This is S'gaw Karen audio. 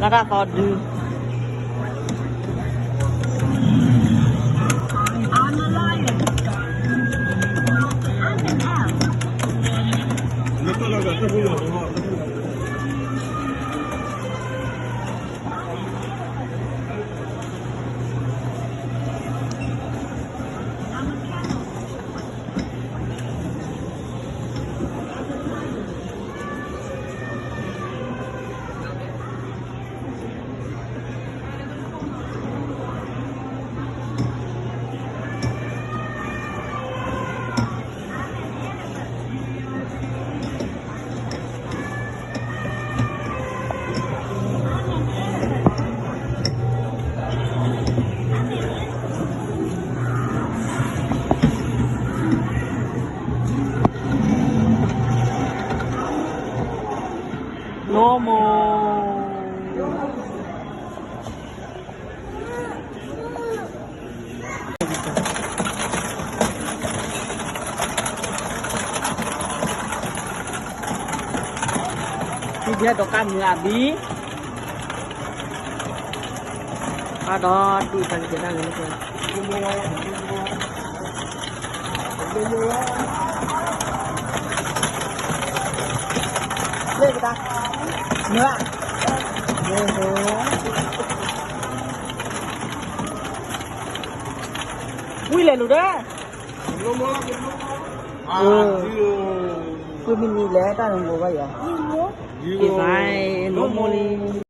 လၢတၢ်သီဒု Normal. ဒ်ဒီးကါမုာ်အဘံၤ အဒီဒူၣ်တၢ်ကဲဒၣ်လၢ လၢကဒါ မုာ် ဝံၤလဲၤလူၤဒီး ကွံမံၤနံၤလဲၤတၢ်နမိၢ်ဘၣ်ယၤ ကဲဘၣ် နမိၢ်လံ